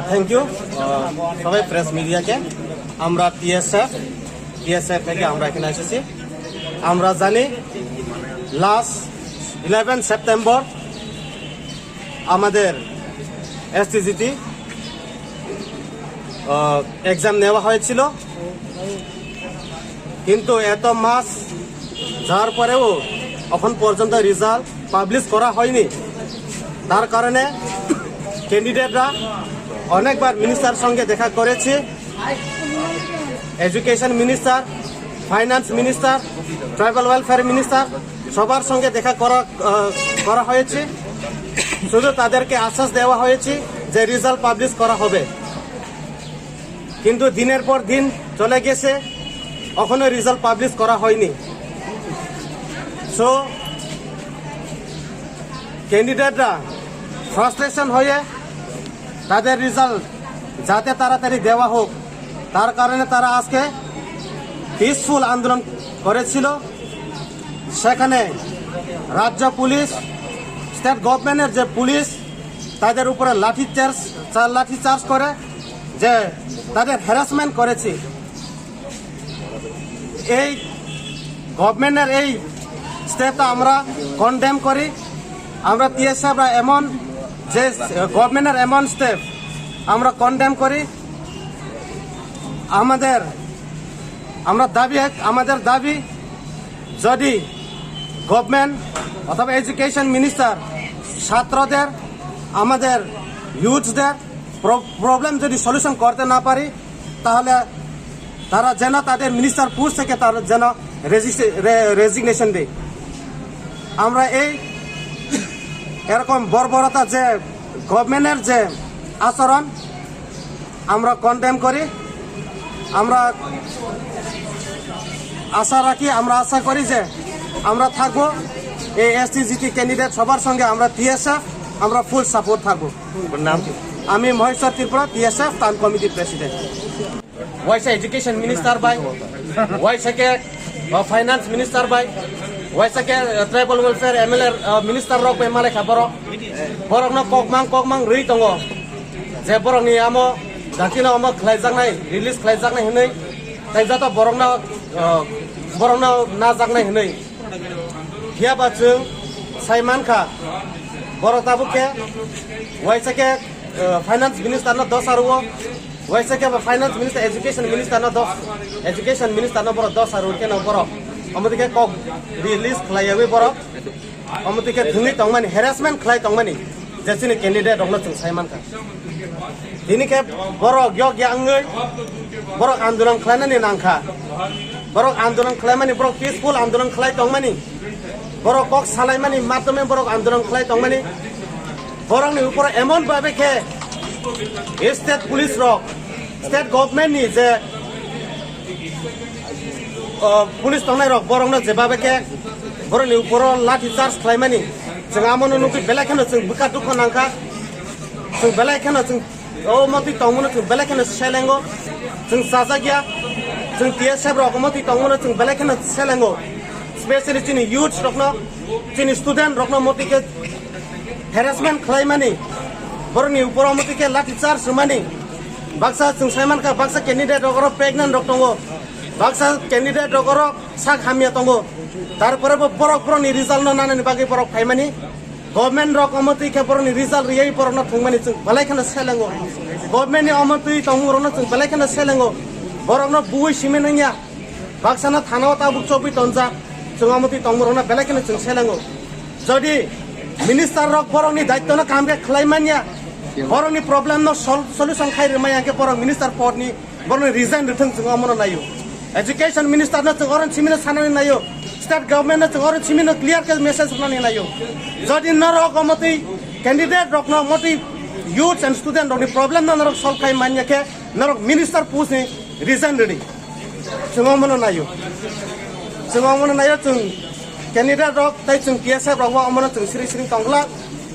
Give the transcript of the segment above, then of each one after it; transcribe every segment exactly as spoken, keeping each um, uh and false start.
Thank you. সবাই প্রেস মিডিয়াকে। আমরা টিএসএফ, টিএসএফ থেকে আমরা এখানে এসেছি। আমরা জানি, লাস্ট ইলেভেন সেপ্টেম্বর আমাদের এসটিজিটি এক্সাম নেওয়া হয়েছিল, কিন্তু এত মাস যাওয়ার পরেও এখন পর্যন্ত রেজাল্ট পাবলিশ করা হয়নি। তার কারণে ক্যান্ডিডেটরা অনেকবার মিনিস্টার সঙ্গে দেখা করেছে, education minister, finance minister, tribal welfare minister, সবার সঙ্গে দেখা করা, আহ, করা হয়েছে। শুধু তাদেরকে আশ্বাস দেওয়া হয়েছে যে রেজাল্ট পাবলিশ করা হবে, কিন্তু দিনের পর দিন চলে গেছে, এখনো রেজাল্ট পাবলিশ করা হয়নি। সো ক্যান্ডিডেটরা ফ্রাস্ট্রেশন হয়ে তাদের রেজাল্ট যাতে তাড়াতাড়ি দেওয়া হোক, তার কারণে তারা আজকে পিসফুল আন্দোলন করেছিল। সেখানে রাজ্য পুলিশ, স্টেট গভর্নমেন্টের যে পুলিশ, তাদের উপরে লাঠি চার্জ, লাঠি চার্জ করে যে তাদের হ্যারাসমেন্ট করেছে। এই গভর্নমেন্টের এই স্টেপটা আমরা কন্ডেম করি। আমরা টিএসএফরা এমন যে গভর্নমেন্টের এমন স্টেপ আমরা কন্ডেম করি। আমাদের, আমরা দাবি, আমাদের দাবি, যদি গভর্নমেন্ট অথবা এডুকেশন মিনিস্টার ছাত্রদের, আমাদের ইউথদের প্রবলেম যদি সলিউশন করতে না পারি, তাহলে তারা যেন তাদের মিনিস্টার পোস্ট থেকে তারা যেন রেজিগনেশন দেয়। আমরা এই এরকম বর্বরতা, যে গভর্নমেন্টের যে আচরণ, আমরা কন্ডেম করি। আমরা আশা রাখি, আমরা আশা করি যে আমরা থাকবো এই এসটিজিটি ক্যান্ডিডেট সবার সঙ্গে। আমরা টিএসএফ, আমরা ফুল সাপোর্ট থাকবো। আপনার নাম কি? আমি মহেশ্বর ত্রিপুরা, টিএসএফ টাউন কমিটির president. Waisa education minister bai, waisa ke, uh, finance minister bai, waisa ke, uh, tribal welfare M L A, uh, minister rok bai malai kha borok. Borok no kokmang kokmang rwi tongo. Je borok ni amo jati no omo khlai jaknai, release khlai jaknai hinwi. Tai joto borok no, uh, borok no na jaknai hinwi. Phiya ba chwng sai mankha, borok tabuk khe waisa khe, uh, finance minister no dosa rwo, waisa khe ba finance minister, education minister no dos, education minister no borok dosa rwo khe no borok. Omo twi khe kok release khlai yawi borok, omo twi khe thwngwi tongmani, harassment khlai tongmani. Je chini candidate rokno chwng sai mankha. Tini khe borok yok ya wngwi borok andolon khlainani nangkha. Borok andolon khlaimani, borok peaceful andolon khlai tongmani. Borok kok salaimani matome borok andolon khlai tongmani. Borokni uporo emon babe khe state police rok, state government ni je, o, police tongnai rok borokno jebabe khe borokni uporo lathi charge khlaimani, chwng amono nukwi belai kheno chwng bwkha dukho nangkha. Chwng belai kheno chwng o motwi tongmano chwng belai kheno selengo, chwng chajakya. Chwng T S F rok motwi tongmano chwng belai kheno selengo, specially chini youths rokno, chini student rokno motwi khe harassment khlaimani, borokni uporo motwi khe lathi charge rwmani. Baksa chwng sai mankha, baksa candidate rok oro pregnant rok tongo, baksa candidate rok oro sak hamya tongo. Tarpore bo borok borokni result no nanani bagwi borok phaimani. Government rok omo twi khe borokni result riyai borokno thwngmani chwng belai kheno selengo. Government ni omo twi tongmung rokno chwng belai kheno selengo. Borokno bui simi nangya. Baksano thana o tabuk chobwi tonjak, chwng omo twi tongmung rokno belai kheno chwng selengo. Jodi minister rok borokni daitto no kaham khe khlai manya, borokni problem no sol-, solution khai rwmai ya khe borok minister pod ni borokni resign rwthwng chwng omono naio. Education minister no chwng oro simino sanani naio. State government no chwng oro simino clear khe message rwnani naio. Jodi norok omo twi candidate rokno omo twi youths and student rokni problem no norok solve khai manya khe norok minister post ni resign rwdi. Chwng omono naio. Chwng omono naio, chwng candidate rok tei chwng T S F rok bo omono chwng siri siri tongla.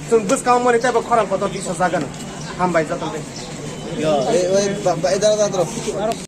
Chwng bwskang mani teibo khorang kotor tisa jagan. Hambai joto de. Yo, eh, oi, ba, ba, eh, dara, dara, dara.